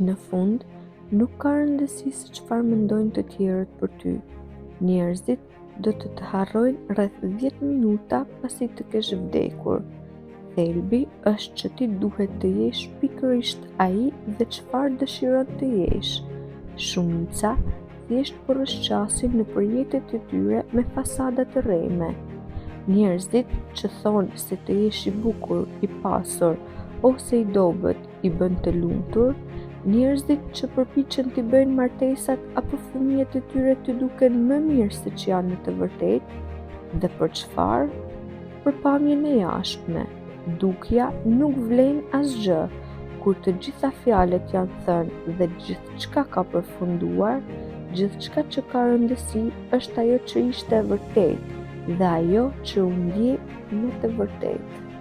Në fund, nuk ka rëndësi se çfarë mendojnë të tjerët për ty. Njerëzit do të të harrojnë rreth 10 minuta pasi të kesh vdekur. Thelbi është që ti duhet të jesh pikërisht ai dhe çfarë dëshiron të jesh. Shumica thjesht po rrëshqasin nëpër jetët e tyre me fasada të rreme. Njerëzit që thonë se të jesh i bukur, i pasur ose i dobët i bën të lumtur, njerëzit që përpiqen t'i bëjnë martesat apo fëmijët e tyre të duken më mirë se ç'janë në të vërtetë, dhe për çfarë? Për pamjen e jashtme. Dukja nuk vlen asgjë. Kur të gjitha fjalët janë thënë dhe gjithçka ka përfunduar, gjithçka që ka rëndësi është ajo që ishte e vërtetë dhe ajo që u ndje me të vërtetë.